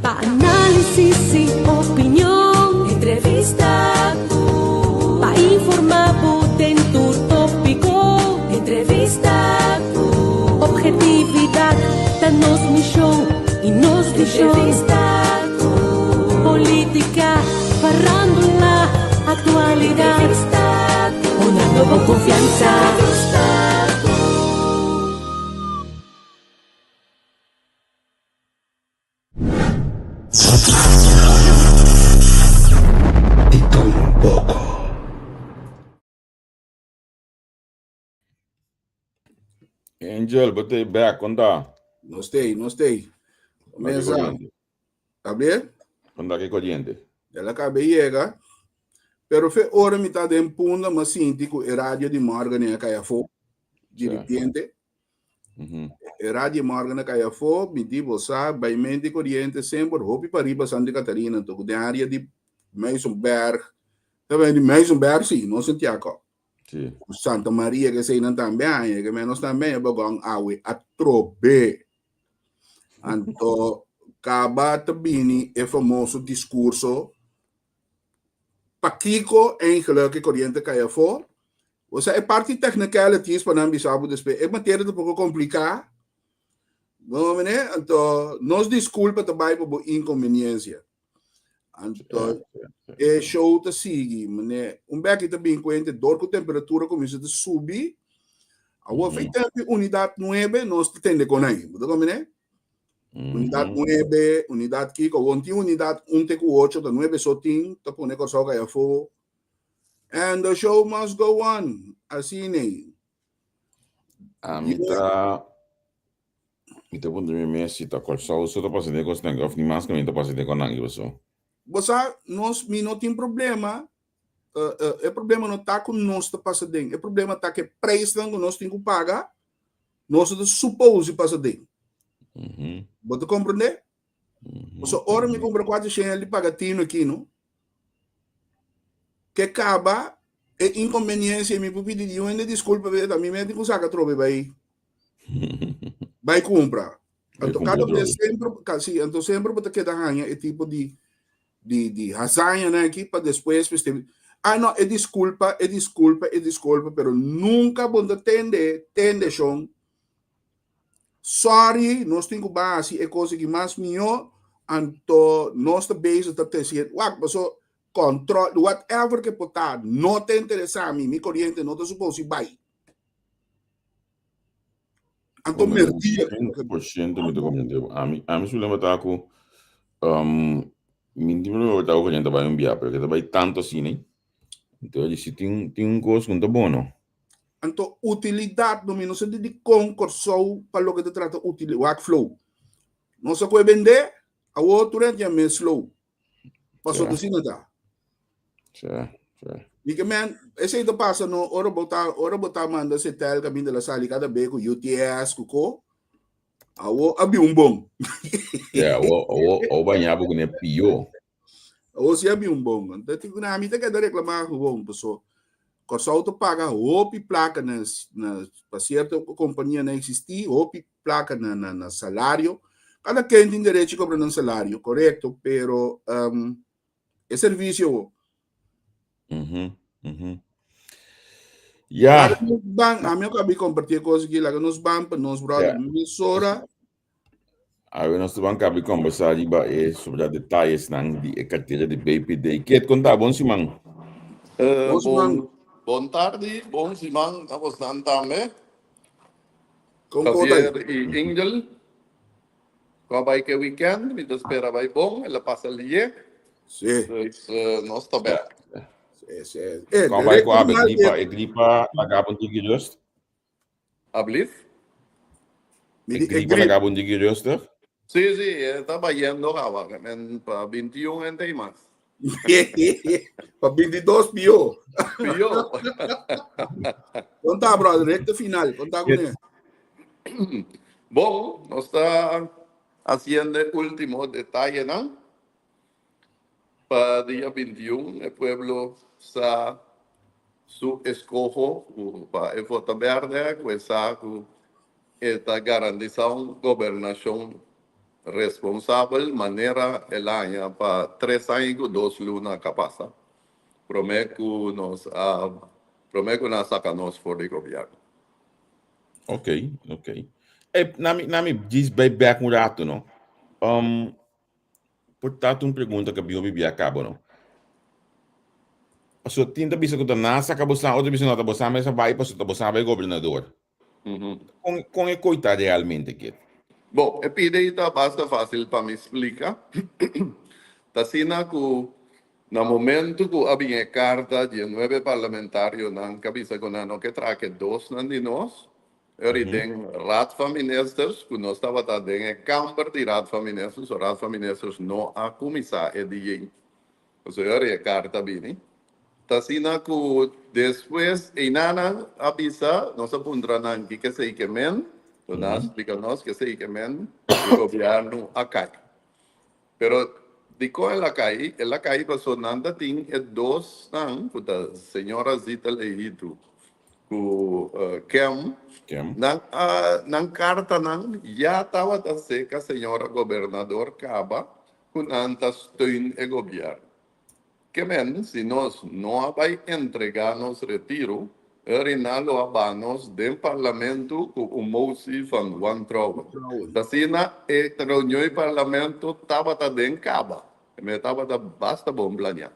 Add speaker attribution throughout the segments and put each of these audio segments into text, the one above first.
Speaker 1: Pa análisis y opinion. Entrevista cu. Pa informa bo den tur tópico. Entrevista cu. Objetividad ta nos misión y nos visión. Entrevista cu. Política, farándula, actualidad. Entrevista cu. Honrando bo confianza. Entrevista cu.
Speaker 2: Di todo un poco.
Speaker 3: Angel, bo ta back, kon ta?
Speaker 2: Nos tei, nos tei. Mesa. Ta bien?
Speaker 3: Kon ta ke koriente?
Speaker 2: El a kabe yega. Pero fe ora mi ta den punda, ma sinti ku e radio di Morgan a kai afó. Di repente. E radio Morgan a kai afó, mi di bo sa, bai mente koriente semper hopi pariba Santa Catarina, anto ku den área di Muizenberg, ta bai di Muizenberg si, no Santiago.
Speaker 3: Sí.
Speaker 2: Santa Maria que sei nan tambe aña, que menos tambe e bagon awe atrobe. Anto kaba ta bini e famoso discurso pakiko eigenlijk e corriente kai afó. O sea, e parti technicalities pa nan bisa bo despues. E materia ta poco complica. No, meneer, anto nos disculpa ta bai pa bo inconveniencia. Anto e show ta sigui, meneer. Un beki ta bin kuente dor ku temperatura kuminsá ta subi. Awor mm -hmm. tempo unidat nuebe nos ta tende kon ahí. Bo ta kon meneer? Unidat nuebe, unidat kiko, awor tin unidat un te ku ocho, ta nuebe so tin, ta pone Kòrsou kai afó. And the show must go on. Asina.
Speaker 3: Ami ta Mi ta puntra mi mes si ta Kòrsou so ta pasa den e kosnan aki òf ni mas kaminda ta pasa den konan aki paso.
Speaker 2: Bo sa, nos, mi no tin problema, e problema no ta ku nos ta pasa den, e problema ta ku e preisnan ku nos tin ku paga, nos no ta supose pasa den. Bo ta komprendé? Pasobra ora mi kumpra kuater shen el di paga tino aki no, ke kaba e inkonbeniensia mi por pidi di un hende diskulpa, ta mi mes tin ku saka atrobe bai. Bai kumpra. Anto kada bes semper, si, anto semper bo ta keda haña e tipo di di di hazañanan aki pa despues mester ah no e diskulpa, e diskulpa, e diskulpa, pero nunka bo no ta tende, tende shon. Sorry, nos tin ku bai hasi e kos aki mas mihó, anto nos ta bezig ta tesiendo, wak paso kontrol, whatever ke por ta, no ta interesá mi, mi koriente no ta supos di bai. Anto merdia.
Speaker 3: 100% mi ta comprende. Ami, ami su lema ta ku um, mi tin problema ta ku gente bai un bia, pero que ta bai tanto asina. Entonces, di si tin tin un kos ku no ta bono.
Speaker 2: Anto utilidat no mi no sa di dikon Kòrsou pa loke ta trata utili wak flow. Nos a koe bende, awor tur hende ya mes slow. Paso tu sina ta.
Speaker 3: Sí, sí.
Speaker 2: Mi ke men, esei ta pasa no, ora bo ta, ora bo ta manda setel kaminda la sali kada be ku UTS ku ko, awo a bi un bon.
Speaker 3: Yeah, awo, awo, awo baña bo kune pio.
Speaker 2: Awo si a bi un bon. Anto ti na mi ta keda reklama gewoon, paso Kòrsou ta paga hopi plaka na, na pa sierto kompania na eksistí, hopi plaka na, na, na salario. Kada ken tin derecho kobra nan salario, korekto, pero um, e servisio wo.
Speaker 3: Mhm, mhm. Ja.
Speaker 2: Laga nos ban, ami a kabi kompartí e kos aki, laga nos ban pa nos brother
Speaker 3: Ja.
Speaker 2: mesora.
Speaker 3: Awe nos ta ban kabi kombersá riba e sobre detayesnan di e kartera di BPD. Ket konta, bon siman.
Speaker 4: Eh,
Speaker 2: Bon siman.
Speaker 4: bon, bon tardi, bon siman na bosnan tambe.
Speaker 2: Kon kota
Speaker 4: Javier i Angel. Ku a bai ke weekend, mi ta spera bai bon, el a pasa lié.
Speaker 2: Sí.
Speaker 4: Dus nos ta bek.
Speaker 2: Sí, sí. Eh,
Speaker 3: Kon bai ku
Speaker 2: direkto
Speaker 3: abe
Speaker 2: final
Speaker 3: gripa, e gripa laga bo un tiki rust?
Speaker 4: Ablief?
Speaker 2: Mi
Speaker 3: E
Speaker 2: di e
Speaker 3: gripa
Speaker 2: grip.
Speaker 3: laga bo un tiki rustig?
Speaker 4: Sí, sí, e ta bayendo kaba, men pa 21 hende i mas.
Speaker 2: Pa 22 pió.
Speaker 4: Pió.
Speaker 2: Kon ta, brother? Recta final. Kon ta kuné?
Speaker 4: Bon, nos ta haciendo e último detayenan pa dia 21 e pueblo sa su escoho cu pa e vota berde cu e sa cu e ta garantisa un gobernacion. responsabel manera el a haña pa tres aña ku dos luna ka pasa promé ku nos a promé ku nan a saka nos for di gobièrnu.
Speaker 3: Ok, ok. Ey, nami, nami djis bai bek un rato, no? Um, por ta un pregunta ku a bibi a kaba, no? Paso tin ta bisa ku ta nan a saka bosan, otro bisa no ta bosan mes a bai paso ta bosan a bai gobernador. Kon, kon e koi ta realmente, Kit?
Speaker 4: Bon, e pida ei ta basta fásil pa mi splika. Ta asina ku na momentu ku a bin e karta di e nuebe parlamentarionan ku a bisa ku nan no ke traha ku e dosnan di nos, eri den Raad van Ministers, ku nos tabata den e kamber di Raad van Ministers, so Raad van Ministers no a kuminsá e dia ei. Pasobra ora e karta bini, ta asina ku despues einanan a bisa, nos a puntra nan kiko esei ke men, so nan a splika nos ke esei ke men e gobièrnu a kai. Pero dikon el a kai? El a kai pasobra nan ta tin e dosnan ku ta señora Zita Lehitu ku Kem, nan a nan kartanan ya tabata seka señora gobernador kaba ku nan ta steun e gobièrnu. Ke men, si nos no a bai entregá nos retiru, e nan lo a baha nos den parlamento ku un motie van wantrouwen. T'asina e reunion di parlamento tabata den kaba. E tabata basta bon planiá.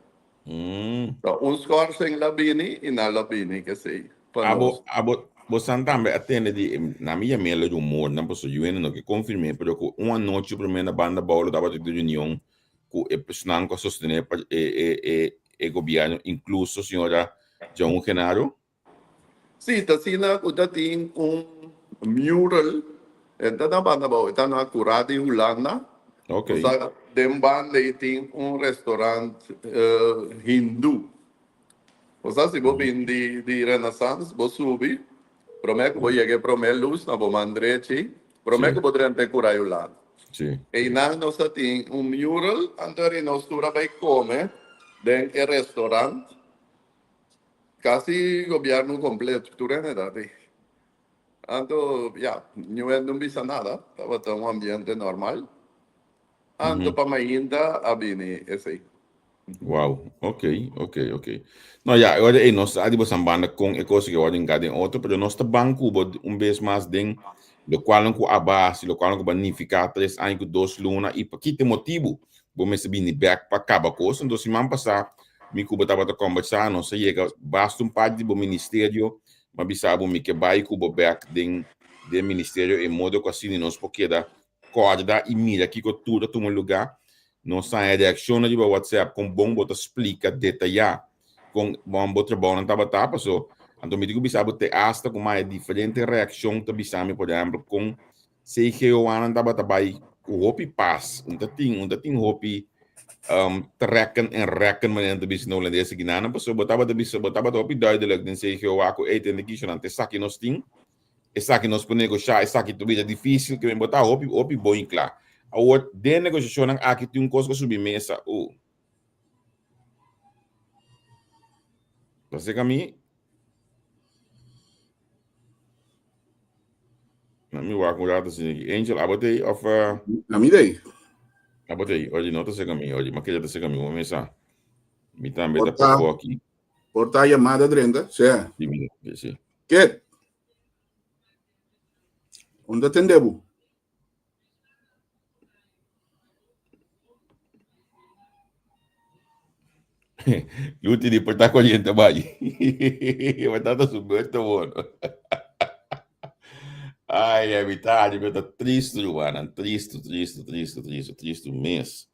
Speaker 4: Ta un schorsing la bini i nan lo bini kesei pa nos.
Speaker 3: Abo, abo, bosan tambe a tende di, nan mi yam'é lo rumornan, pasobra yu hende no ke konfirm'é, pero ku un anochi promé na Banda Bou lo tabata tin reunion ku e personan ku a sostené e, e, e, e gobièrnu, inkluso señora Jahun Genaro.
Speaker 4: Sí, ta asina ku ta tin un mural, e ta na Banda Bou, e ta na Kurá di Hulanda.
Speaker 3: Ok.
Speaker 4: Osea, den banda ei tin un restaurant hindú. Osea, si bo bin di di Renaissance, bo subi, promé ku bo yega e promé lus na bo man drechi, promé ku bo drenta e Kurá di Hulanda.
Speaker 3: Sí.
Speaker 4: Einan nos ta tin un mural, anto eri nos tur a bai kome den e restaurant. Casi gobierno completo, tur hende ta di. Anto, ya, niun hende no bisa nada, tabata un ambiente normal. Anto pa mainta a bini esey.
Speaker 3: Wow, ok, ok, ok. No, ya, e ora ei nos sa di bosan banda con e cosa ke wòrdu hinká den otro, pero nos ta ban ku bo un bes mas den lokualnan ku a base, lokualnan ku ba nifiká tres aña ku dos luna i pa ki te motibu bo mester bini bèk pa kaba kos. Anto siman pasá mi ku bo tabata kòmbersá, nos a yega basta un parti di bo ministerio, mi a bisa bo mi ke bai ku bo bèk den den ministerio e modo ku asina nos por keda kòrda i mira kiko tur ta tuma lugá. Nos haña reakshonnan riba WhatsApp kon bon bo ta splika detayá kon bon bo trabounan tabata paso anto mi tin ku bisa bo te asta ku maya diferente reakshon ta bisa mi por ehèmpel kon CGOAnan tabata bai ku hopi pas. Un ta tin, un ta tin hopi um, trekken en rekken manera nan ta bisa na Holandes aki nan. Pasobra bo tabata bisa, bo tabata hopi duidelijk den CGOA ku ey tende kishonan, te esaki nos tin, esaki nos por negoshá, esaki ta bira difícil, ke men bo ta hopi, hopi bon i kla. Awor, den negoshashonnan aki tin un kos ku a subi mesa, uh. Pasobra mi, Na mi wak un rato asina aki. Angel, abo te of uh,
Speaker 2: Na mi dei.
Speaker 3: abo te Oye, no ta sega mi, oye, ma keda ta sega mi, un mesa. Mi tambe ta
Speaker 2: Por ta,
Speaker 3: pafó aki.
Speaker 2: por ta llamada drenta, sí.
Speaker 3: Sí, mi, sí.
Speaker 2: Ket? Unda tendebu?
Speaker 3: Luti di porta caliente bai. Ma tata su beurt bueno. Ai, a mi tarde, mi ta tristo, Joana. Tristo, tristo, tristo, tristo, tristo mes.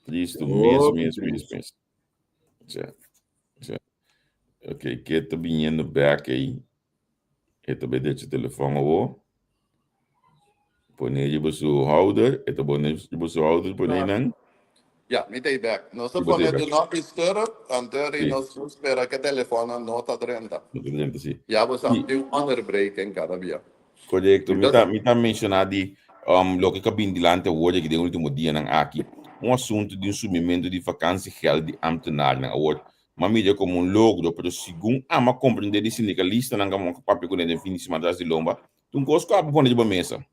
Speaker 3: Tristo mes,
Speaker 2: Oh,
Speaker 3: mes, mes, mes. Ja, ja. Ok, ke ta viniendo back aí? E ta bai decha telefòn awor. Pone riba su houder. E ta pone riba su houder pone nan.
Speaker 4: Ya, mi ta bek. Nos a
Speaker 3: Riba
Speaker 4: pone
Speaker 3: bek.
Speaker 4: do not disturb, anto
Speaker 3: Sí.
Speaker 4: nos ta spera ke telefonnan no ta drenta.
Speaker 3: No ta drenta, sí.
Speaker 4: Ya bo sa
Speaker 3: Sí.
Speaker 4: tin un onderbreking kada bia.
Speaker 3: Korekto. Mi
Speaker 4: Mi
Speaker 3: ta, mi ta menshoná di um, loke ka bin dilante awor aki den último dianan aki. Un asuntu di un subimentu di vakansiegeld di ambtenarnan. Awor, M'a mira komo un logro, pero segun amo a komprendé di sindikalistanan ku amo a papia kuné den fin di siman tras di lomba, ta un kos ku abo pone riba mesa.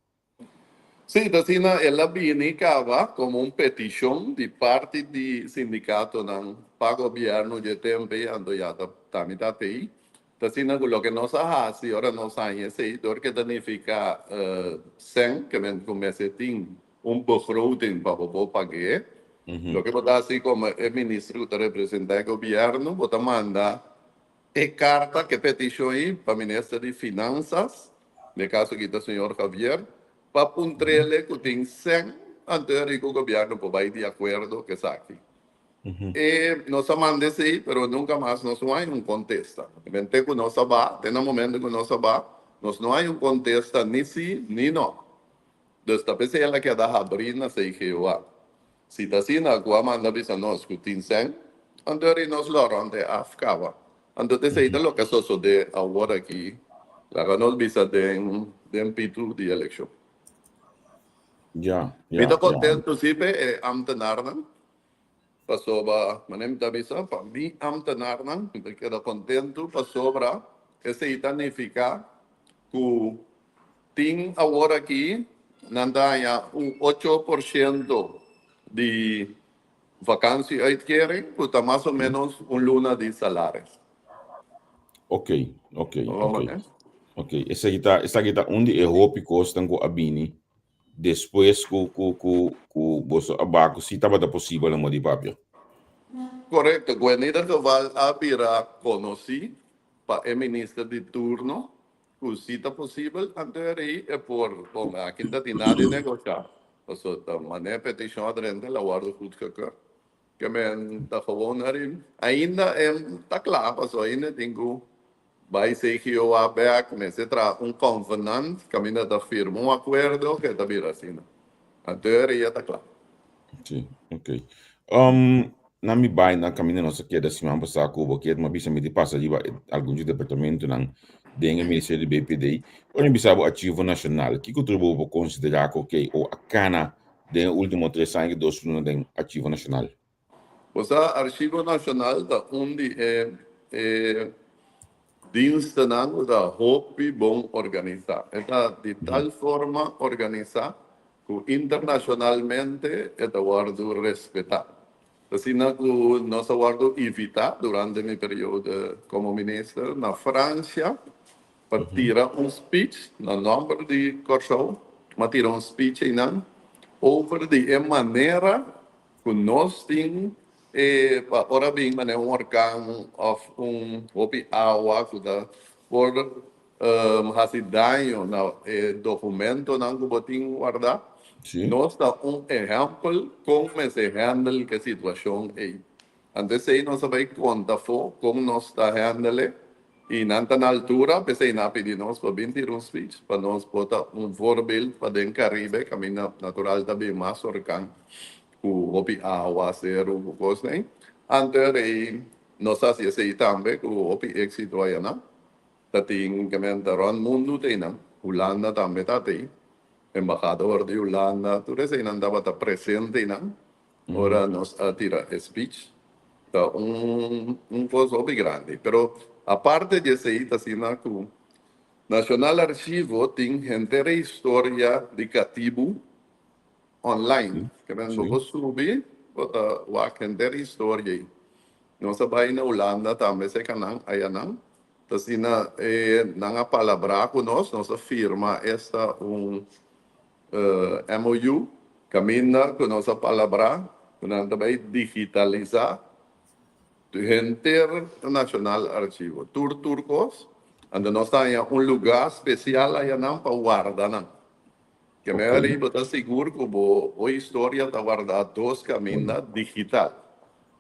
Speaker 4: Sí, ta asina el a bini caba como un peticion di parti di sindicatonan pa gobierno dje tempo ei, anto ya ta ta mi ta pei. Ta asina cu loke nos a haci ora nos haña esei, dor ke ta nifica cen, ke men cu mester tin un begroting pa bo por pag'é. Loke bo ta haci como e minister cu ta representa e gobierno, bo ta manda E karta ku e petishon ei pa Minister di Finansas, den e kaso aki ta señor Javier, pa puntr'ele ku tin sèn anterior ku gobièrnu por bai di akuerdo ku esaki. E nos a manda esei, pero nunka mas nos no hay un kontesta. Ben te ku nos a ba, te na momento ku nos a ba, nos no hay un kontesta ni si ni no. Dus ta p'esei el a keda habrí na CGOA. Si ta asina ku a manda bisa nos ku tin sèn, anto eri nos lo rònt e af kaba. Anto t'esei ta loke a sosodé awor aki, laga nos bisa den den pitu di elekshon.
Speaker 3: Ya,
Speaker 4: Mi
Speaker 3: ya,
Speaker 4: ta
Speaker 3: ya.
Speaker 4: kontentu si p'e e amtenarnan, pasobra, manera mi ta bisa, pa mi amtenarnan, mi ta keda kontentu pasobra esei ta nifiká ku Tin awor aki nan ta haña un 8% di vakantie-uitkering ku ta mas o ménos un luna di salaris.
Speaker 3: Ok, ok, ok. Ok, esaki ta, esaki ta un di e hopi kosnan ku a bini despues ku ku ku ku boso a baku si tabata posibel amo di papia.
Speaker 4: Korekto, ku en ieder geval a bira konosí pa e minister di turno Ku si ta posibel, anto e rei e por bon. Aki ta tin nada di negoshá, pasobra ta manera petishon a drenta el a wòrdu goedgekeurd. Ke men ta gewoon arin. Ainda e ta kla, pasobra ainda tin ku bai CGOA bèk, mester traha un konvenant kaminda ta firma un akuerdo ke ta bira asina. Anto e rei a ta kla.
Speaker 3: Sí, ok. Na mi bai na kaminda nos a keda siman pasá ku bo kier, mi a bisa mi di pasa riba e algun dje departamentonan den e ministerio di BPD. Ora mi bisa bo Archivo Nashonal, kiko tur bo por konsiderá ku ok o a kana den e último 3 aña ku 2 luna den Archivo Nashonal?
Speaker 4: Bo sa Archivo Nashonal ta un di e e dienstennan ku ta hopi bon organisá. E ta di tal forma organisá ku internashonalmente e ta wòrdu respetá. Asina ku nos a wòrdu invitá durante mi periodo komo minister na Fransia pa tira un speech na nòmber di Kòrsou, m'a tira un speech einan over di e manera ku nos tin e pa ora bin manera un orkan òf un hopi awa ku ta por hasi daño na e dokumentonan ku bo tin wardá. Nos ta un ehèmpel kon mester hèndel ku e situashon ei. Anto esei nos a bai konta afó kon nos ta hèndel e i nan ta na altura, p'esei nan a pidi nos pa bin tira un speech pa nos por ta un voorbeeld pa den Karibe kaminda natural ta bin mas orkan ku hopi awa, seru ku kosnan ei. Anto rei nos a hasi esei tambe ku hopi éksito ayanan. Ta tin kementa rònt mundu ta einan. Hulanda tambe ta tei. Embahador di Hulanda, tur eseinan tabata presente einan ora nos a tira e speech. Ta un un kos hopi grandi. Pero aparte di esei ta asina ku Nacional Archivo tin henter e historia di katibu online. Ke men bo por subi, bo ta wak henter e historia ei. Nos a bai na Hulanda tambe serka nan, ayanan. Ta asina e nan a palabrá ku nos, nos a firma esta un MOU kaminda ku nos a palabrá ku nan ta bai digitalisá henter Nacional Archivo, tur tur kos. Anto nos ta haña un lugá spesial ayanan pa warda nan. Ke mei ariba ta sigur ku bo bo historia ta wardá dos kaminda digital.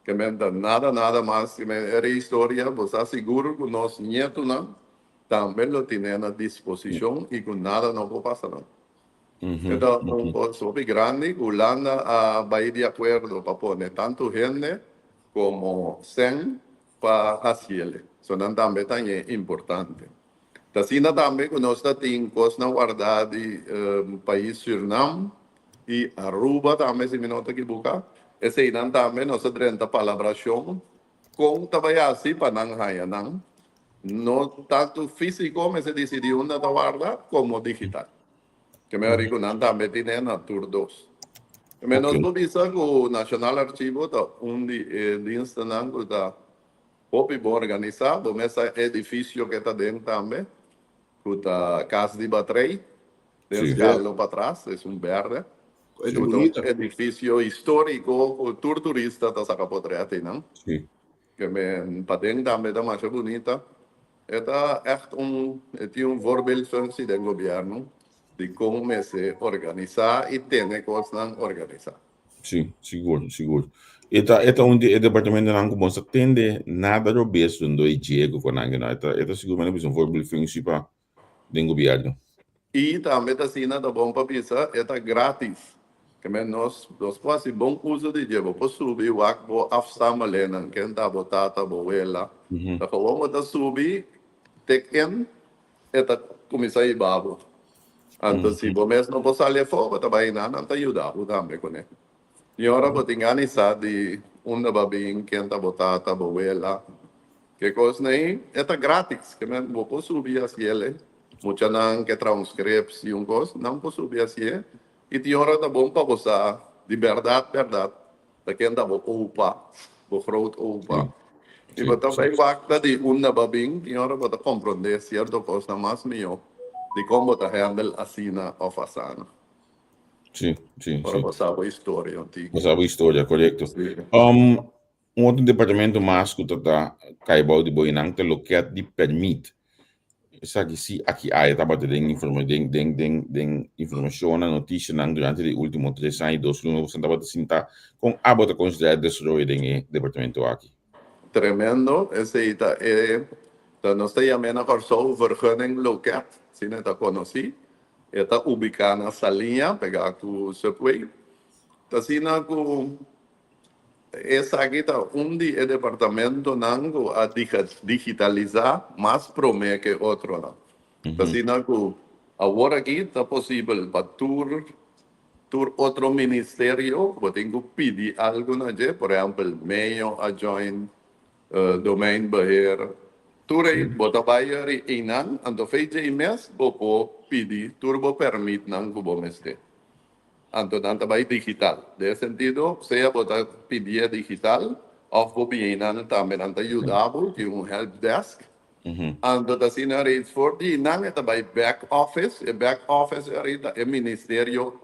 Speaker 4: Ke men ta nada nada mas ke men era historia bo sa sigur ku nos nietunan tambe lo tine na disposishon i ku nada no por pasa nan. E ta un kos hopi grandi ku Hulanda a bai di akuerdo pa pone tantu hende komo sèn pa hasiele. So nan tambe ta ñe importante. Ta asina tambe ku nos ta tin kosnan wardá di pais Sürnam i Aruba tambe si mi no ta ekiboká. Eseinan tambe nos a drenta palabrashon kon ta bai hasi pa nan haña nan, no tantu físiko mester disidí unda ta warda komo digital. Ke men riku nan tambe tine na tur dos. Ke men nos por bisa ku Nacional Archivo ta un di e dienstennan ku ta hopi bon organisá. Bo mes sa edifisio ke ta den tambe, ku ta Kas di Batrei, den Skarlo patras, es un berde.
Speaker 2: E ta
Speaker 4: Ku ta un
Speaker 2: bunita.
Speaker 4: edifisio históriko ku tur turista ta saka potrèt einan. Ke men paden tambe ta masha bunita. E ta ègt un, e tin un voorbeeldfunctie den gobièrnu di kon mester organisá i tene kosnan organisá.
Speaker 3: Sí, sigur, sigur. E ta, e ta un di e departamentonan ku bo no sa tende nada robes rondó e dje ku nan ke no. E ta, e ta sigurmente bisa un voorbeeldfunctie pa den gobierno.
Speaker 4: I tambe ta asina ta bon pa bisa e ta gratis. Ke men nos nos por hasi bon uso di dje. Bo por subi wak bo afstammelennan, ken ta bo tata, bo wela. Ta gewoon bo ta subi tik in e ta kuminsá hiba bo. Anto si bo mes no por sali afó bo ta bai nan, nan ta yuda bo tambe kuné. I ora bo tin gana i sa di unda bo a bin, ken ta bo tata, bo wela, ke kosnan ei, e ta gratis. Ke men bo por subi hasiel ei. Muchanan ke traha un scripts i un kos, nan por subi hasié. I tin ora ta bon pa bo sa di bèrdat bèrdat ta ken ta bo opa, bo groot opa. I bo ta bai wak ta di unda bo a bin, tin ora bo ta komprondé sierto kosnan mas mihó dikon bo ta handle asina òf asana.
Speaker 3: Sí, sí,
Speaker 4: Ora
Speaker 3: sí.
Speaker 4: bo sa bo historia un tiki.
Speaker 3: Bo sa bo historia, korekto.
Speaker 4: Sí.
Speaker 3: Um, un otro departamento mas ku ta ta kai bou di bo einan ta loket di permit. Esaki sí aki aya tabata den informa den den den den informashonnan, notisianan durante di último tres aña i dos luna boso tabata sinta. Kon abo ta konsiderá e desaroyo den e departamento aki?
Speaker 4: Tremendo, esei ta e ta nos ta yam'é na Kòrsou vergunning loket, asina e ta konosí. E ta ubiká na Saliña, pegá ku Subway. Ta asina ku esaki ta un di e departamentonan ku a digitalisá mas promé ke otronan. Ta asina ku awor aki ta posibel pa tur tur otro ministerio bo tin ku pidi algu na dje, por ehèmpel Meyo a join Domeinbeheer, tur ei bo ta bai eri einan, anto fei djei mes bo por pidi tur bo permitnan ku bo mester. Anto nan ta bai digital. Den e sentido, sea bo ta pidié digital òf bo bin einan tambe nan ta yuda bo, tin un helpdesk. Anto ta asina reeds for di einan e ta bai back office, e back office eri ta e ministerio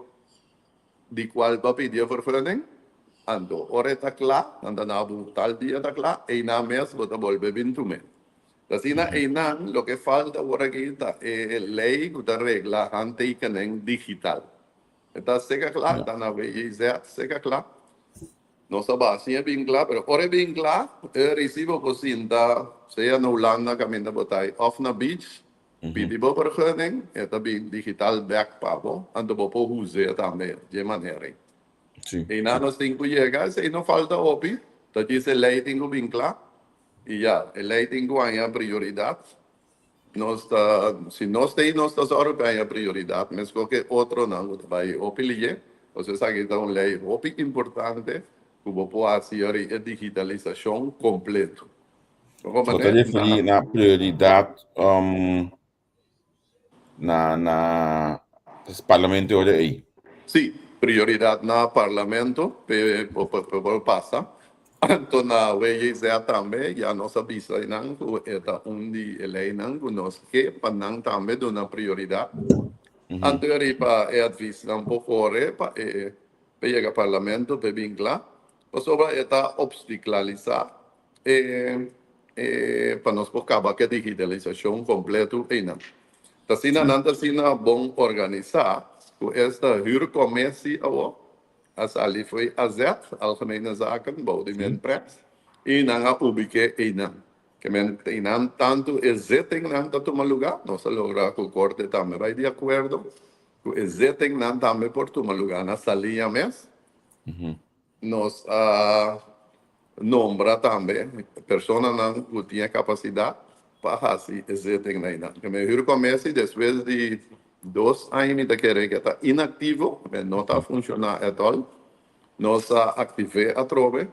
Speaker 4: Di cual bo a pidi e vergunning? Anto, ora e ta cla, nan ta na bo tal dia ta cla, eynan mes bo ta bolbe bin tum'é. Ta asina eynan loke falta awor aki ta e ley cu ta regla handtekening digital. E ta seca cla, ta na WIZ seca cla. Nos ta basi e bin cla, pero ora e bin cla, e recibo por sinta sea na Hulanda caminda bo ta ay of na beach, Pidi bo vergunning, e ta bin digital bek pa bo, anto bo por us'é tambe dje manera ei.
Speaker 3: Sí.
Speaker 4: Einan nos tin ku yega, esei no falta hopi, ta djis e lei tin ku bin kla, i ya, e lei tin ku haña prioridat. Nos ta, si nos ta ei nos ta sòru pa haña prioridat, meskos ku e otronan ku ta bai hopi liye, pasobra esaki ta un lei hopi importante ku bo por hasi ora e digitalisashon kompleto.
Speaker 3: Bo ta referí na prioridat um, na, na parlamento ora ei?
Speaker 4: Sí, prioridat na parlamento pe por pasa. Anto na WJZ tambe ya nos a bisa einan ku e ta un di e leinan ku nos ke pa nan tambe duna prioridat. Anto e riba e advisnan por kore pa e pa yega parlamento p'e bin kla, pasobra e ta obstiklalisá E e pa nos por kaba ku e digitalisashon kompleto einan. Ta asina nan ta asina bon organisá ku esta huurcommissie awor a sali fo'i AZ, Algemene Zaken, bou di Minpres, i nan a ubik'é einan. Ke men einan tantu e zittingnan ta tuma lugá, nos a logra ku korte tambe bai di akuerdo ku e zittingnan tambe por tuma lugá na Saliña mes. Nos a nombra tambe personanan ku tin e kapasidat pa hasi e zittingnan einan. Ke men huurcommissie despues di dos aña mi ta kere ke ta inaktivo, e no ta funshoná ètòl. Nos a aktiv'é atrobe,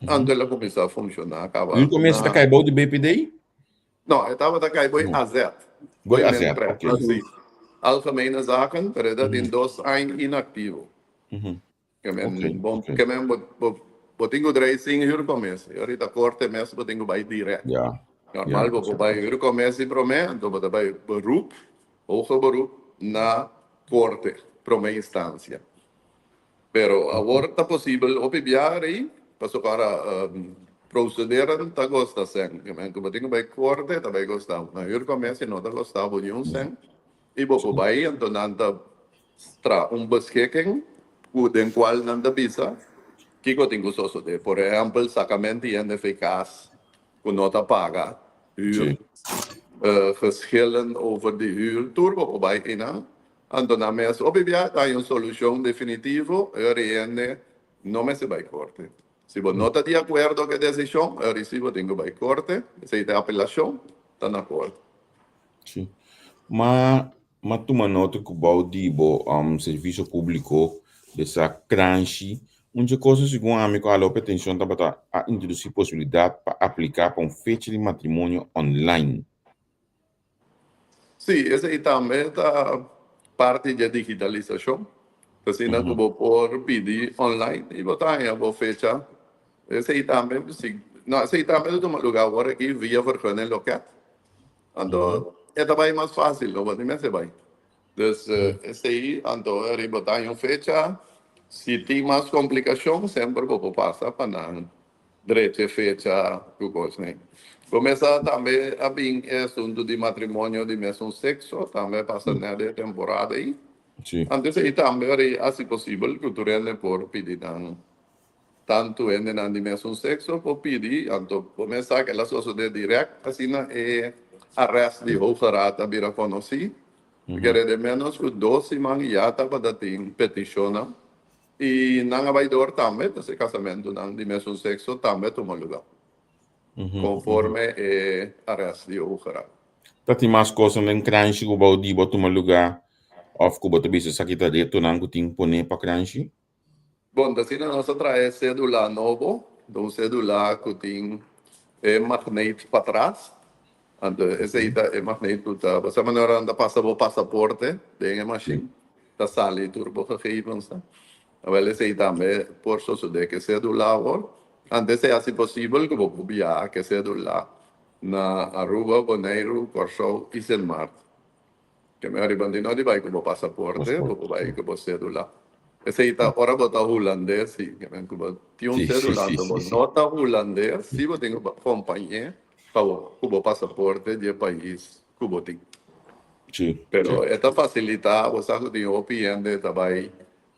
Speaker 4: anto el a kuminsá funshoná kaba.
Speaker 3: Huurcommissie ta kai bou di BPD?
Speaker 4: No, e tabata kai bou AZ.
Speaker 3: Bou AZ, ok.
Speaker 4: Si. Algemene Zaken, pero e ta tin dos aña inactivo. Ke men bon ke men bo bo bo tin ku drei sin huurcommissie. Ahorita korte mes bo tin ku bai direct. Normal bo por bai huurcommissie prome, anto bo ta bai beroep, hoger beroep na korte, prome instancia. Pero awor ta posibel hopi biaha rei, pasobra ora procederen ta gosta sèn. Ke men ku bo tin ku bai korte ta bai gosta bo. Na huurcommissie no ta gosta bo niun sèn. I bo por bai, anto nan ta traha un beschikking ku den kual nan ta bisa kiko tin ku sosodé. Por ehèmpel, sakamento di hende fe kas ku no ta paga huur, geschillen over di huur, tur bo por bai einan. Anto nan mes hopi bia ta haña un solushon definitivo, e ora e hende no mester bai korte. Si bo no ta di akuerdo ku e desishon, e ora si bo tin ku bai korte, esei ta e apelashon, ta na korte.
Speaker 3: Sí. Ma m'a tuma nota ku bou di bo servisio públiko desa kranshi, un dje kosnan segun ami ku hala hopi atenshon tabata a introdusí posibilidat pa apliká pa un fecha di matrimonio online.
Speaker 4: Sí, esei tambe ta parti dje digitalisashon. Asina ku bo por pidi online i bo ta haña bo fecha. Esei tambe, si, no, esei tambe ta tuma lugá awor aki via vergunningloket. Anto e ta bai mas fácil, no bo tin mester bai. Dus esei anto riba ta un fecha, si tin mas komplikashon semper bo por pasa pa nan drecha e fecha ku kosnan. Bo mester tambe a bin e asuntu di matrimonio di mesun sekso, tambe a pasa nèt e temporada ei. Anto esei tambe a hasi posibel ku tur hende por pidi nan. Tantu hendenan di mesun sekso por pidi, anto bo mes sa ke el a sosodé dirèkt, asina e arrest di Hoge Raad a bira konosí. Kere den ménos ku dos siman ya tabata tin petishonnan i nan a bai dor tambe, pues e kasamentunan di mesun sekso tambe a tuma lugá konforme e arrest di Hoge Raad.
Speaker 3: Ta tin mas kosnan den kranshi ku bou di bo a tuma lugá òf ku bo ta bisa esaki ta retonan ku tin poné pa kranshi?
Speaker 4: Bon, ta asina nos a traha e cédula nobo, ta un cédula cu tin e magneet patras, anto esey ta e magneet cu ta, bo sa manera nan ta pasa bo pasaporte den e machine, ta sali tur bo gegevensnan. Awel esey tambe por sosode cu e cédula awor, anto esey haci posibel cu bo por biaha cu e cédula na Aruba, Boneiru, Corsou y Sint Maarten. Ke mi ariba di no di bai ku bo pasaporte, bo por bai ku bo sedula. Esei ta ora bo ta hulandes, si. Ke men ku bo tin un sedula anto bo no ta hulandes, si bo tin ku kompañ'é pa bo ku bo pasaporte di e pais ku bo tin. Pero e ta fasilitá, bo sa ku tin hopi hende ta bai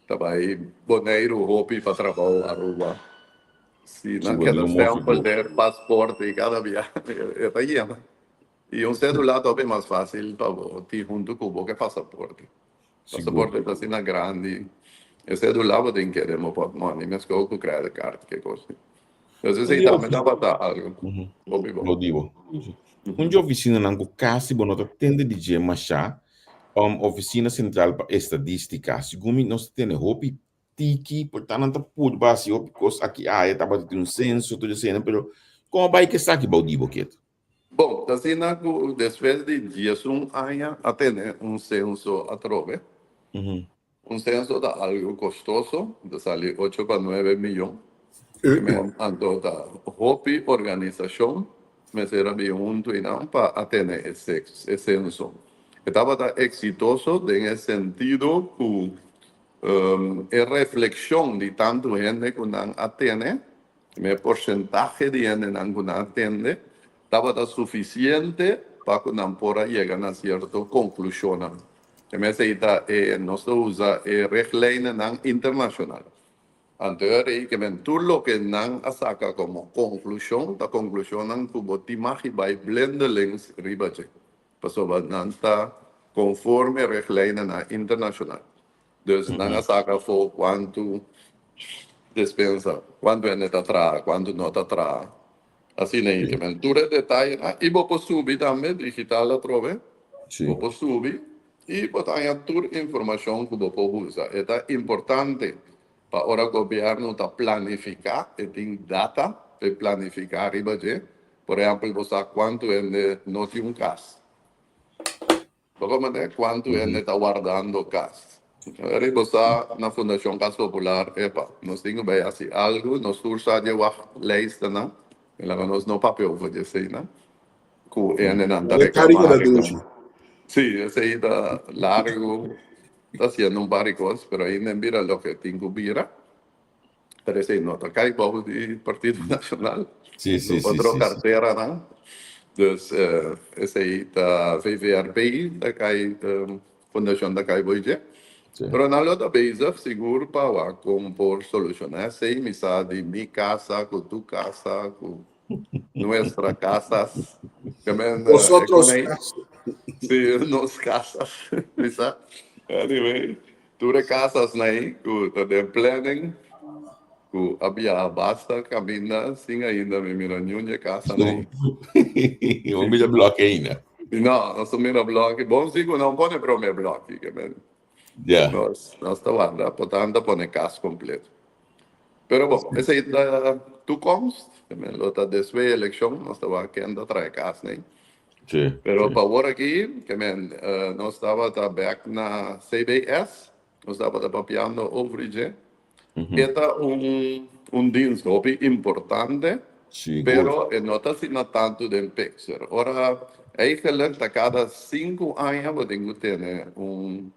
Speaker 4: ta bai Boneiru hopi pa trabou Aruba. Si nan keda stempel den pasporte kada bia e ta yena. I un cédula ta hopi mas fácil pa bo tin huntu ku bo ke pasaporte. Pasaporte ta asina grandi. E cédula bo tin kere mo portmoni meskos ku credit card ke kos. Entonces esei tambe tabata algo hopi bon.
Speaker 3: Lo di bo. Un dje oficinanan ku kasi bo no ta tende di dje mashá, Oficina Central pa Estadística. Segun mi nos ta tene hopi tiki, por ta nan ta purba hasi hopi kos aki aya, tabata tin un censo tur eseinan, pero kon a bai ku esaki bou di bo ketu?
Speaker 4: Bon, ta asina ku despues di diesun aña a tene un senso atrobe. Un senso ta algu kostoso, ta sali ocho pa nuebe miyon. Anto ta hopi organisashon mester a bin huntu einan pa a tene e senso. E tabata eksitoso den e sentido ku e reflekshon di tantu hende ku nan a tene, E porsentahe di hendenan ku nan a tende tabata sufisiente pa ku nan por a yega na sierto konklushonnan. E mes ei ta e nos ta usa e richtlijnennan internashonal. Anto e ora ei ke men tur loke nan a saka komo konklushon ta konklushonnan ku bo tin mag i bai blindelings riba dje, pasobra nan ta konforme richtlijnennan internashonal. Dus nan a saka afó kuantu despensa, kuantu hende ta traha, kuantu no ta traha. Asina ei ke men tur e detayenan i bo por subi tambe digital atrobe. Bo por subi i bo ta haña tur informashon ku bo por usa. E ta importante pa ora gobièrnu ta planifiká e tin data pa e planifiká riba dje. Por ehèmpel bo sa kuantu hende no tin un kas. Bo manera kuantu hende ta wardando kas. Eri bo sa na Fundashon Kas Popular, epa, nos tin ku bai hasi algu, nos tur sa di e wachtlijstennan, i laga nos no papia over di eseinan, ku hendenan ta reklamá. Sí, esei ta largu, ta hasiendo un par di kos, pero ainda e bira loke tin ku bira. Pero esei no ta kai bou di Partido Nacional.
Speaker 3: Sí, sí, sí,
Speaker 4: Otro
Speaker 3: sí, sí.
Speaker 4: carteranan. Dus esei ta VVRP ta kai, fundacion ta kai bou dje. Pero nan lo ta bezig sigur pa wak con por soluciona esei. Mi sa di mi casa cu tu casa cu nuestra casas. Ke men, e
Speaker 2: Nosotros
Speaker 4: con ei.
Speaker 2: casas.
Speaker 4: Sí, nos casas. Mi sa. Anyway. Tur e casasnan ei cu ta den planning cu a biaha basta caminda sin ainda mi mira niun di e casanan ei.
Speaker 3: No mira bloki ainda.
Speaker 4: No, nos no mira bloki. Bon si cu nan pone prome bloki ke men.
Speaker 3: Ya.
Speaker 4: Nos nos ta warda por tanto pone cas completo. Pero bon, esei ta toekomst. Ke men lo ta despues eleccion nos ta wak ken ta trae casnan ei.
Speaker 3: Sí,
Speaker 4: Pero
Speaker 3: sí.
Speaker 4: pa awor aki, ke men, nos tabata bek na CBS, nos tabata papiando over dje. E ta un un dienst hopi importante,
Speaker 3: Sigur.
Speaker 4: pero e no ta asina tantu den picture. Ora, eigenlijk ta kada sinku aña bo tin ku tene un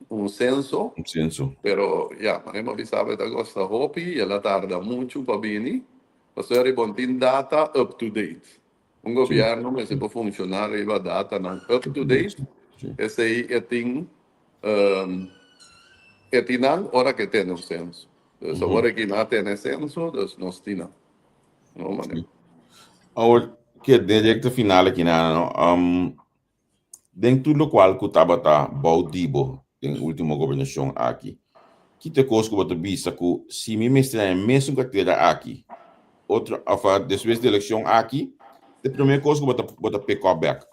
Speaker 4: un censo.
Speaker 3: Un censo.
Speaker 4: Pero ya, manera mi a bisa bo e ta gosta hopi i el a tarda muchu pa bini, pasobra riba un tin data up to date. Un gobierno mester por funciona riba datanan up to date, esey e tin e tin nan ora ke tene un censo. Dus awor aki nan a tene censo, dus nos tin nan. No manera.
Speaker 3: Awor, ke den recta final aki nan, no, Den tur lokual ku tabata bou di bo den último gobernashon aki, ki ta e kos ku bo ta bisa ku si mi mester na e mesun kartera aki otro òf despues di elekshon aki, ta e promé kos ku bo ta bo ta pick up bèk?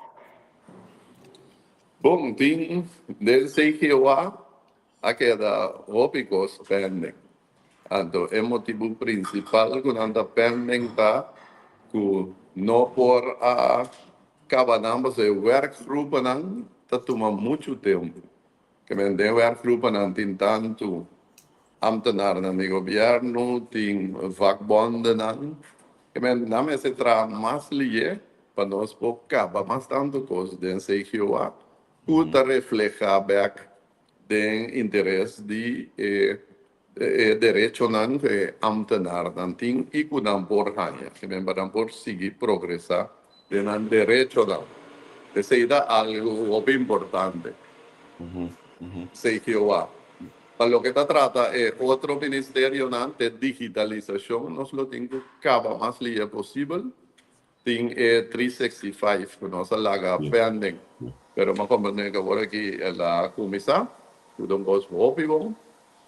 Speaker 4: Bon, tin den CGOA a keda hopi kos pending. Anto e motibu prinsipal ku nan ta pending ta ku no por a kaba nan pasobra e werkgroepennan ta tuma muchu tempu. Ke men den werkgroepennan tin tantu ambtenarnan di gobièrnu, tin vakbondennan. Ke men nan mester traha mas liye pa nos por kaba mas tantu kos den CGOA ku ta reflehá bèk den interes di e e derechonan ku e ambtenarnan tin i ku nan por haña, ke men pa nan por sigui progresá den nan derechonan. Esei ta algu hopi importante, CGOA. Pa loke ta trata e otro ministerionan, te digitalisashon nos lo tin ku kaba mas lihe posibel. Tin e 365 ku nos a laga pending, pero mi a komprendé ku awor aki el a kuminsá, ku ta un kos hopi bon.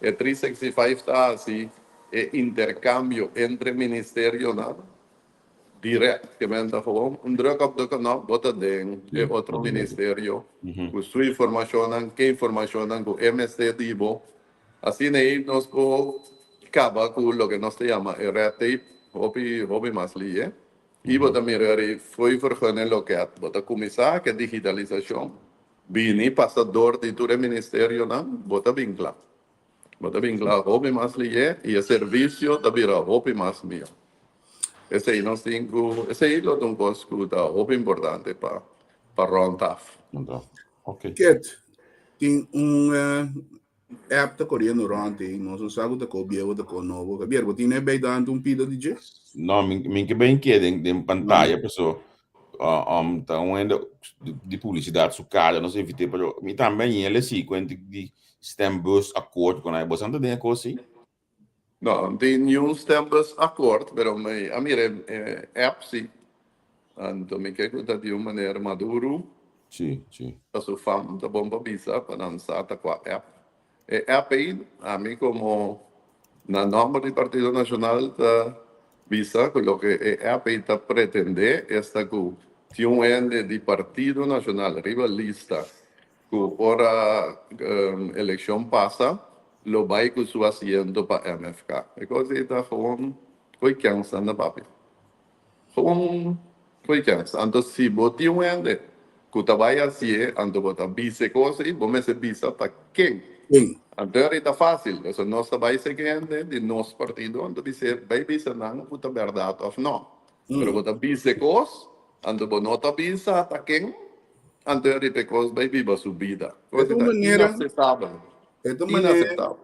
Speaker 4: E 365 ta hasi e interkambio entre ministerionan dirèkt, ke men ta gewoon un druk op de knop bo ta den e otro ministerio ku su informashonnan, ke informashonnan ku e mester di bo. Asina ei nos por kaba ku loke nos ta yama e red tape hopi hopi mas lihe. I bo ta mira ri fo'i vergunning loket bo ta kuminsá ku e digitalisashon bini pasa dor di tur e ministerionan bo ta bin kla. Bo ta bin kla hopi mas lihe i e servisio ta bira hopi mas mihó. Esei nos tin ku esei lo ta un kos ku ta hopi importante pa pa rònt af.
Speaker 2: Ket, tin un app ta koriendo rònt ei, nos no sa ku ta ko bieu o ta ko nobo. Javier, bo tin e bei dante un pida di dje?
Speaker 3: No, mi mi ke ben ke den den pantaya paso ta un hende di publisidat su kara nos evit'é pero mi tambe a yele si kuent di stembusakkoord ku nan. Boso a den e kos si?
Speaker 4: No, no tin niun stembusakkoord pero mi a mira e app si. Anto mi ke ku ta di un manera maduro.
Speaker 3: Sí, sí.
Speaker 4: Ta su fam ta bon pa bisa pa nan sa ta kua app. E app ei ami komo na nòmber di Partido Nashonal ta bisa ku loke e app ei ta pretendé esta ku tin un hende di Partido Nashonal riba lista ku ora elekshon pasa lo bai ku su asiento pa MFK. E kos ei ta gewoon koe kèns nan ta papia. Gewoon koe kèns. Anto si bo tin un hende. Ku ta bai hasié, anto bo ta bisa e kos ei, bo mester bisa ta ken.
Speaker 2: Ken.
Speaker 4: Anto e ta fásil, pasobra nos ta bai seki hende di nos partido, anto bis'é, bai bisa nan ku ta bèrdat òf nò. Pero bo ta bisa e kos, anto bo no ta bisa ta ken, anto e riba e kos bai biba su bida.
Speaker 2: E
Speaker 4: Kos
Speaker 2: ta
Speaker 4: ei
Speaker 2: un
Speaker 4: ta
Speaker 2: manera,
Speaker 4: inaseptabel,
Speaker 2: e ta manera,
Speaker 4: inaseptabel.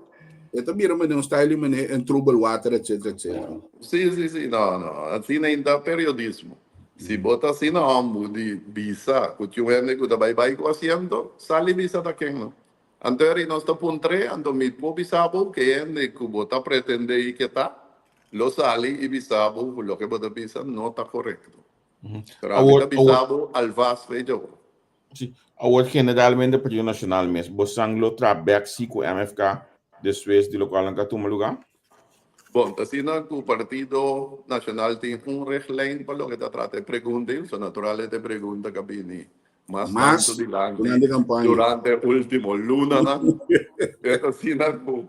Speaker 2: e ta bira manera un style di manera en troebel water, etcetera, etcetera.
Speaker 4: Sí, sí, sí, no, no, asina ainda periodismo. Si bo ta asina hòmbu di bisa ku tin un hende ku ta bai bai ku asiento, sali bisa ta ken no. Anto eri nos ta puntr'é, anto mi por bisa bo ku e hende ku bo ta pretendé i ke ta, lo sali i bisa bo ku loke bo ta bisa no ta korekto. Pero ami
Speaker 3: Awor,
Speaker 4: ta
Speaker 3: awor,
Speaker 4: bisa bo alvast fe djo.
Speaker 3: sí, awor generalmente Partido Nacional mes, bosan lo traha bèk sí ku MFK despues di lokual nan ka tuma lugá?
Speaker 4: Bon, ta asina ku Partido Nacional tin un richtlijn pa loke ta trata e pregunta ei, so natural e ta e pregunta ku a bini mas
Speaker 2: Mas
Speaker 4: tantu dilanti
Speaker 2: durante kampaña.
Speaker 4: durante e ultimo lunanan. E ta asina ku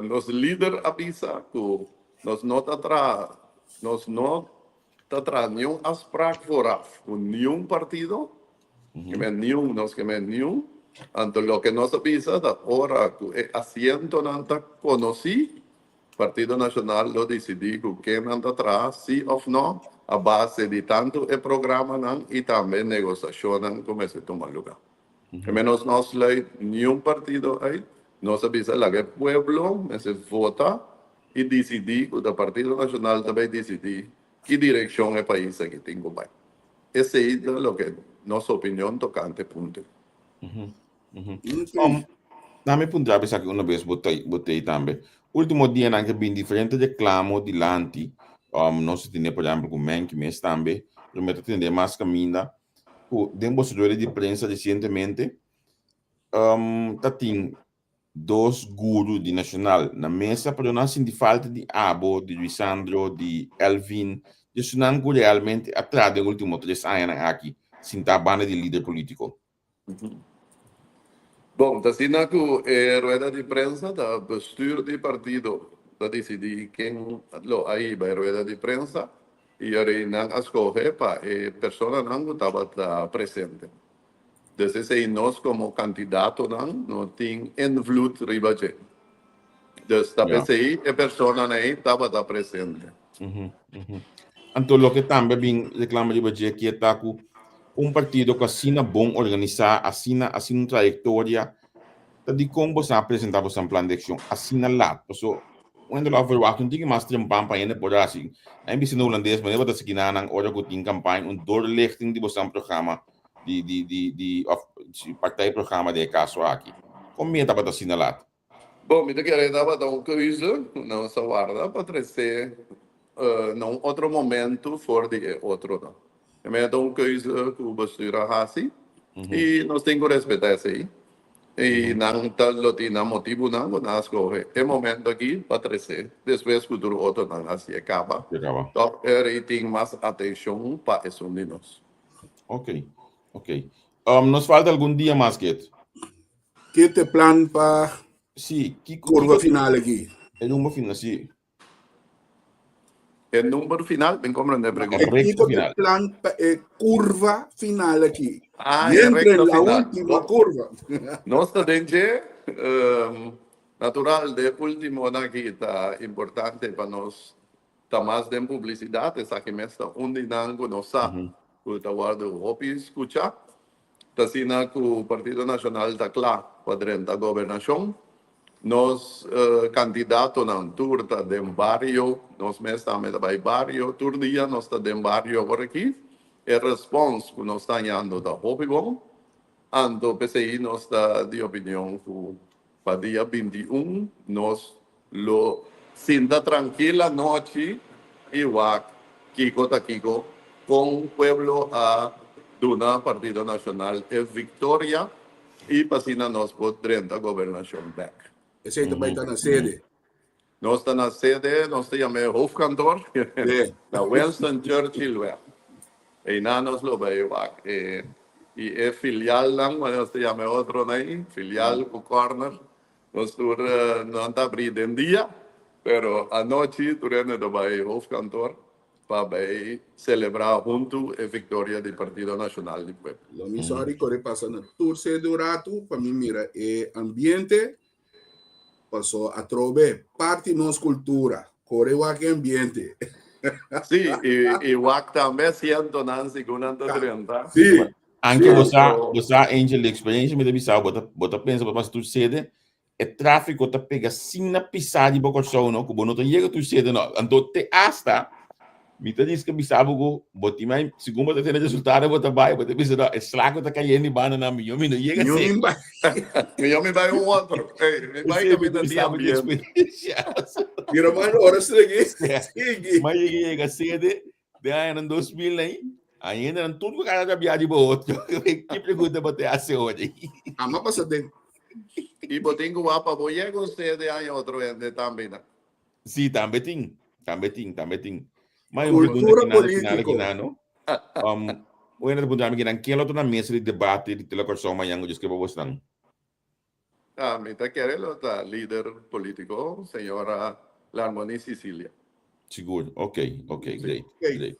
Speaker 4: nos lider a bisa ku nos no ta traha, nos no ta traha niun afspraak vooraf ku niun partido, ke men niun, nos ke men niun. Anto loke nos a bisa ta ora ku e asientonan ta konosí, Partido Nashonal lo disidí ku kennan ta traha, sí òf nò, a base di tantu e programanan i tambe negosashonnan ku mester tuma lugá. Ke men nos no sluit niun partido uit, nos a bisa laga e pueblo mester vota i disidí ku ta Partido Nashonal ta bai disidí ki direkshon e pais aki tin ku bai. Esei ta loke nos opinion tokante punto.
Speaker 3: Na mi puntra esaki una bes bo tei tambe. Ultimo dianan ke bin diferente reklamo dilanti, nos a tende por ehempel ku Menki mes tambe, pero mi ta tende mas kaminda ku den boso rueda di prensa resientemente ta tin dos guru di Nacional na mesa, pero nan sinti falta di abo, di Luisandro, di Elvin, di esunnan ku realmente a traha den ultimo tres añanan aki sintá banda di lider politico.
Speaker 4: Bon, ta asina ku e rueda di prensa ta bestuur di partido ta disidí ken lo a hiba e rueda di prensa i ora nan a skohe pa e personanan ku tabata presente. Dus esei nos komo kandidatonan no tin invloed riba dje. Dus ta p'esei e personanan ei tabata presente.
Speaker 3: Anto loke tambe a bin reclama riba dje aki e ta cu un partido cu asina bon organisa, asina asina un trayectoria, ta dicon boso a presenta boso plan di accion asina laat? Paso un hende lo a verwacht un tiki mas trempan pa hende por haci. Nan bisa na Hulandes manera bo ta sigui nan ora cu tin campaña un doorlichting di boso programa di di di di of partijprogramma den e caso aki. Con mi e tabata asina laat?
Speaker 4: Bon, mi ta kere tabata un keuze ku nos a warda pa trese na un otro momento for di e otronan. E mei ta un keuze ku bestuur a hasi i nos tin ku respetá esei. I nan ta lo tin nan motibunan ku nan a skohe e momento aki pa trese despues ku tur otronan hasi e kaba. Tòg e rei tin mas atenshon pa esun di nos.
Speaker 3: Ok, ok. Nos falta algun dia mas, Kit?
Speaker 2: Ke te plan pa
Speaker 3: Sí, kiko,
Speaker 2: kurva
Speaker 3: kiko
Speaker 2: final aki?
Speaker 3: E number final, sí.
Speaker 4: E number final? Ben comprende
Speaker 3: E
Speaker 4: pregunta.
Speaker 3: recta
Speaker 2: Kiko te
Speaker 3: final.
Speaker 2: plan pa e kurva final aki?
Speaker 4: Ah, e
Speaker 2: Yentra
Speaker 4: recta
Speaker 2: en la
Speaker 4: final.
Speaker 2: última
Speaker 4: No,
Speaker 2: kurva.
Speaker 4: nos ta den dje, natural, de último aki ta importante pa nos ta mas den publicidad, esaki mes ta un di nan cu nos sa cu ta wordo hopi scucha. Ta asina cu Partido Nacional ta cla pa drenta gobernacion. Nos candidatonan tur ta den bario, nos mes tambe ta bay bario, tur dia nos ta den bario awor aki. E respons cu nos ta hañando ta hopi bon. Anto p'esey nos ta di opinion cu pa dia 21 nos lo sinta trankil anochi i wak kiko ta kiko, kon pueblo a duna Partido Nacional e viktoria i pa asina nos por drenta gobernashon bek.
Speaker 2: Esei ta bai ta na sede.
Speaker 4: Nos ta na sede, nos ta yama e hoofdkantoor, na Winston Churchillweg. Einan nos lo bai wak e i e filialnan, manera nos ta yama e otronan ei, filial ku corner. Nos tur no ta abrí den dia, pero anochi tur hende ta bai hoofdkantoor. pa bai selebrá huntu e viktoria di Partido Nashonal di Pueblo.
Speaker 2: Lo mi sòri kore pasa na tur sede un ratu pa mi mira e ambiente, paso atrobe parti nos kultura, kore wak e ambiente.
Speaker 4: Sí, i wak tambe asientonan segun nan ta drenta.
Speaker 2: Sí.
Speaker 3: Anke bo sa, bo sa Angel, di experiencia mi ta bisa bo, bo ta pensa bo ta pasa tur sede, e tráfiko ta pega sin na pisá di bo Kòrsou no, ku bo no ta yega tur sede no. Anto te asta mi ta riska bisa bo ku bo tin mai, segun bo ta tene resultado bo ta bai, bo ta bisa no, e sla ku ta kayendo di banda nan mihó mi no yega
Speaker 2: Mihó
Speaker 3: sede.
Speaker 2: mi bai.
Speaker 4: Mihó mi bai un otro. Ey, mi bai
Speaker 3: Esei mi
Speaker 4: kaminda
Speaker 3: ta
Speaker 4: di
Speaker 3: bisa bo di
Speaker 4: ambiente.
Speaker 3: eksperensia.
Speaker 2: Mira mano, ora sigui, sigui.
Speaker 3: Ma yega yega sede den añanan 2000 ei, ainda nan tur ku kara ta bia di bo otro. Ki pregunta bo te hasi ora?
Speaker 2: Ama pasa den.
Speaker 4: I bo tin ku wak pa bo yega un sede aña otro hende tambe na.
Speaker 3: Sí, tambe tin. Tambe tin, tambe tin. Ma un pregunta
Speaker 2: Cultura
Speaker 3: kinan, final
Speaker 2: político.
Speaker 3: kinan, no? Um, un hende ta puntra mi kinan, ken lo ta na mesa di debate di Telekòrsou mañan ku Dios ke pa bosnan?
Speaker 4: Ah, mi ta kere lo ta lider politico, señora Larmonie Cicilia.
Speaker 3: Sigur, ok, ok,
Speaker 4: Sí.
Speaker 3: great,
Speaker 2: Ok.
Speaker 3: great.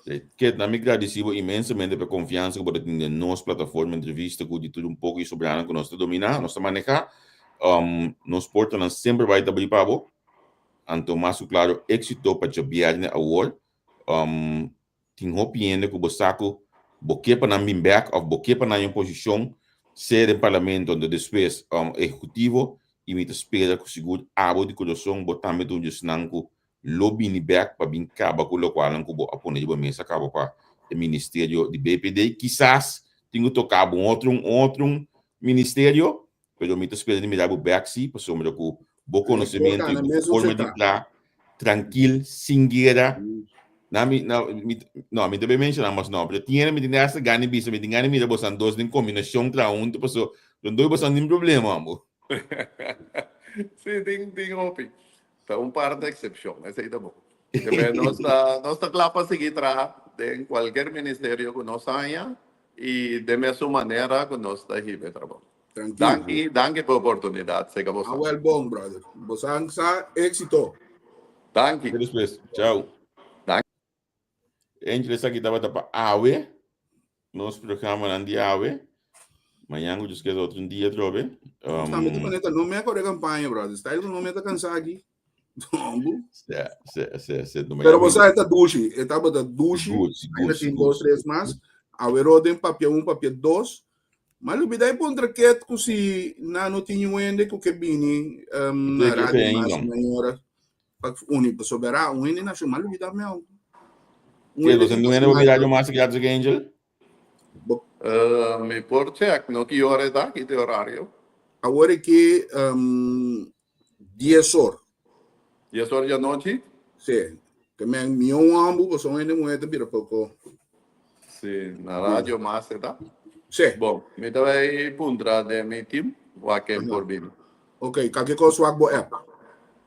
Speaker 3: Great. Ket, na mi gradisi bo inmensamente pa e konfiansa ku bo ta tin den nos plataforma entrevista ku di tur un poko i sobranan ku nos ta dominá, nos ta manehá. Um, nos portanan semper bai ta abrí pa bo. Anto mas ku klaro éksito pa djabièrnè awor. Um, Tin hopi hende ku bo sa ku bo ke pa nan bin bek òf bo ke pa nan haña un posishon sea den parlamento anto despues ehekutivo i mi ta spera ku sigur abo di kurason bo tambe ta un di esnan ku lo bini bek pa bin kaba ku lokualnan ku bo a pone riba mesa kaba pa e ministerio di BPD. Kisas tin ku toka bo un otro un otro ministerio Pero mi ta spera di mira bo bek si, pasobra ku bo konosementu i bo forma di traha trankil, sin guera. Na mi, na, mi, no, mi ta bay menshona mas no, pero tin hende mi tin hasta gana di bisa, mi tin gana di mira bosan dos den kombinashon traha huntu, paso los dos bosan tin problema, ambo.
Speaker 4: Sí, tin, tin hopi. Ta un par di eksepshon, esei ta bon. Pero nos ta, nos ta kla pa sigui traha den kualker ministerio ku nos haña i den mesun manera ku nos ta hiba e trabou.
Speaker 2: Tranquilo.
Speaker 4: Danki, danki pa e oportunidat. Sega bosan.
Speaker 2: Ah, wel bon, brother. Bosan sa éxito.
Speaker 4: Danki.
Speaker 3: Te despues. Chao.
Speaker 4: Danki.
Speaker 3: Angel, esaki tabata pa awe. Nos programanan di awe. Mañan ku Dios kere otro un dia atrobe.
Speaker 2: Um, Tambe te maneta no me acorda campaña, brother. Style no me ta cansa aki. Dombo.
Speaker 3: Sí, sí, sí, sí. No,
Speaker 2: Pero você está dushi, etapa da dushi.
Speaker 3: Sigur, sigur,
Speaker 2: Ainda tem
Speaker 3: sigur.
Speaker 2: dos, tres mas. Awero den papia un, papia dos. Mas lubida e puntra ket ku si na no tin wende ku ke bini um, na
Speaker 3: Ke- ke
Speaker 2: radio
Speaker 3: tem
Speaker 2: mas
Speaker 3: ainda?
Speaker 2: na hora pa uni pa sobera un hende nacional lubida me un
Speaker 3: Ke, você não é no radio mas que Angel?
Speaker 4: Uh, mi por check, no ki ora ta, ki te horario?
Speaker 2: Awor aki um, 10 or.
Speaker 4: 10 or di anochi?
Speaker 2: Sí. Ke men mi un ambu, bo son hende mujer te bira poco.
Speaker 4: Sí, na radio mas ta.
Speaker 2: Sí.
Speaker 4: Bon, mi ta bai puntra den mi team, wak ken por bini.
Speaker 2: Ok, kake kos wak bo app.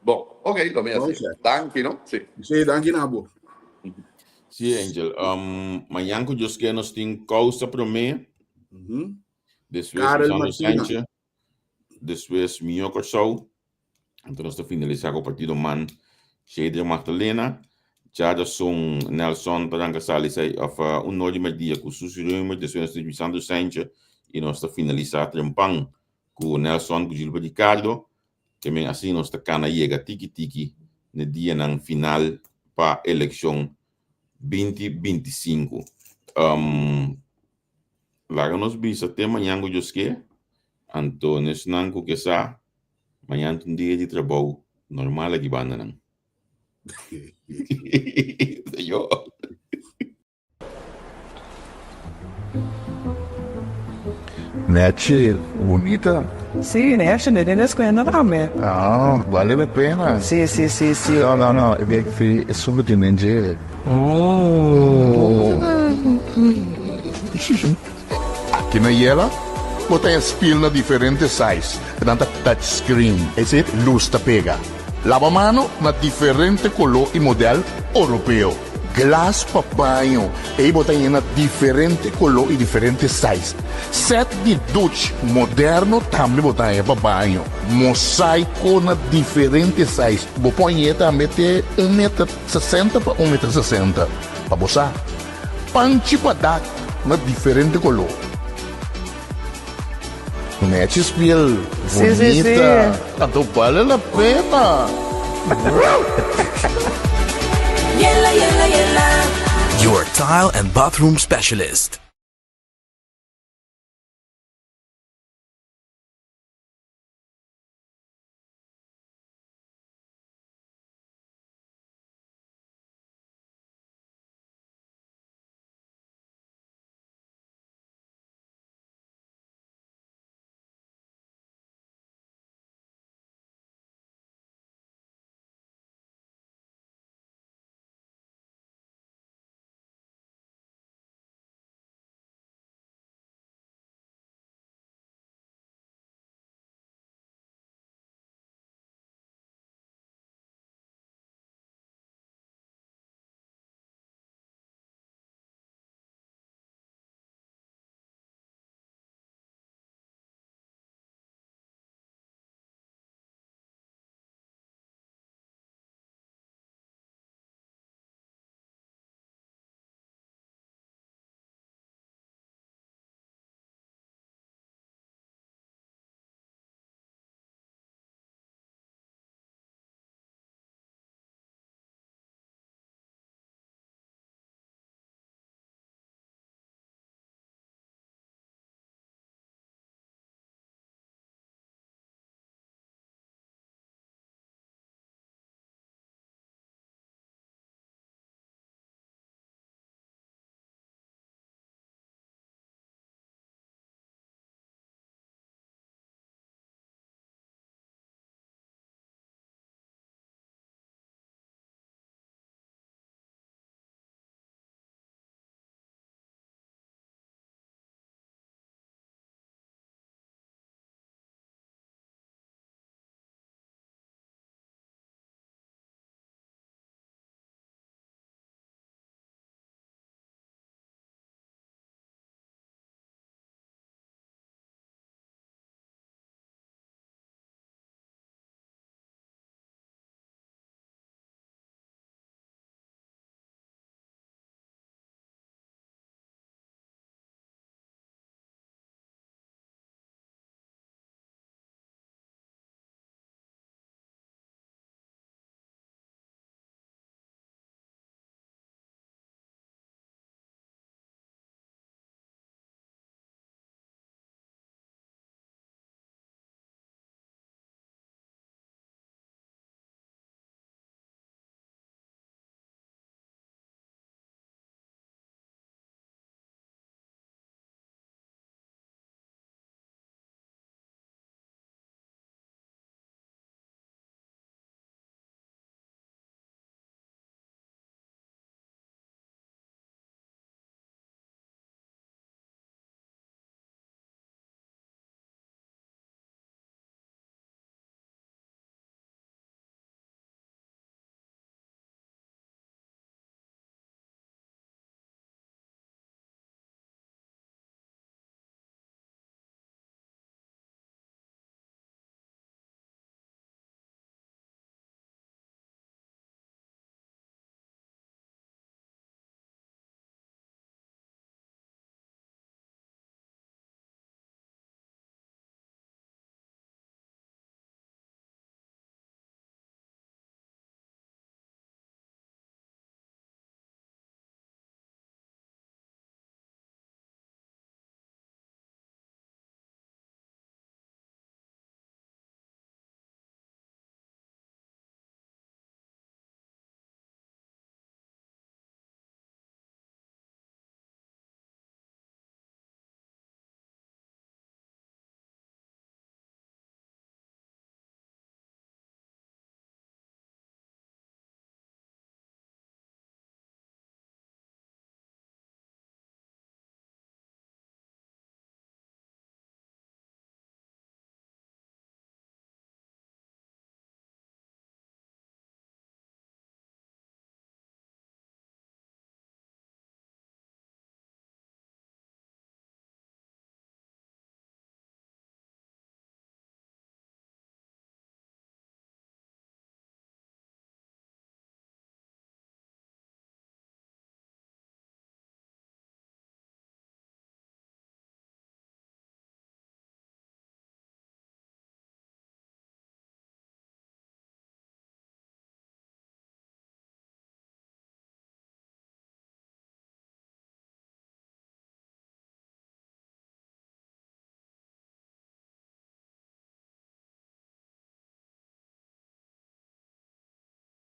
Speaker 4: Bon, ok, lo mi hasi. Danki, no? Sí.
Speaker 2: Sí, danki na bo.
Speaker 3: Sí, Angel. Um, mañan ku Dios ke nos tin kousa promé.
Speaker 2: Mm -hmm.
Speaker 3: Despues
Speaker 2: Karel
Speaker 3: Sandro
Speaker 2: Martina.
Speaker 3: Sánchez. Despues Mio Kòrsou. Anto nos ta finalisá ku partido man Shedra Magdalena. Djadason Nelson ta ranka sali sei of uh, un nor di merdia ku Susi Römer. Despues nos tin Sandro Sánchez. I nos ta finalisá trempan ku Nelson ku Gilbert Ricardo. Ke men asina nos ta kana yega tiki tiki n'e dianan final pa elekshon 2025. Um, laga nos bisa te mañan ku Dios ke, anto nesnan ku ke sa, mañan ta un dia di trabou normal aki bandanan. Señor.
Speaker 5: Nechi, bunita.
Speaker 6: Sí, nechi, ne den escuela tambe.
Speaker 5: Ah, vale la pena.
Speaker 6: Sí, sí, sí, sí.
Speaker 5: No, no, no, e bek fi e solo tin den dje. Oh. Aki na Yela, bo ta haña spil na diferente size, nan ta touch screen, es decir, lus ta pega. Laba mano na diferente koló i modèl oropeo. Glas pa baño, ei bo ta yena diferente koló i diferente size. Sèt di duch moderno tambe bo ta haña pa baño. Mosaiko na diferente size. Bo por hañ'é tambe te un meter sesenta pa un meter sesenta. Pa bo sa. Panchi pa dak na diferente koló. Nechi spiel bunita. Anto bale la pena.
Speaker 1: Yela, yela, yela.
Speaker 7: Your tile and bathroom specialist.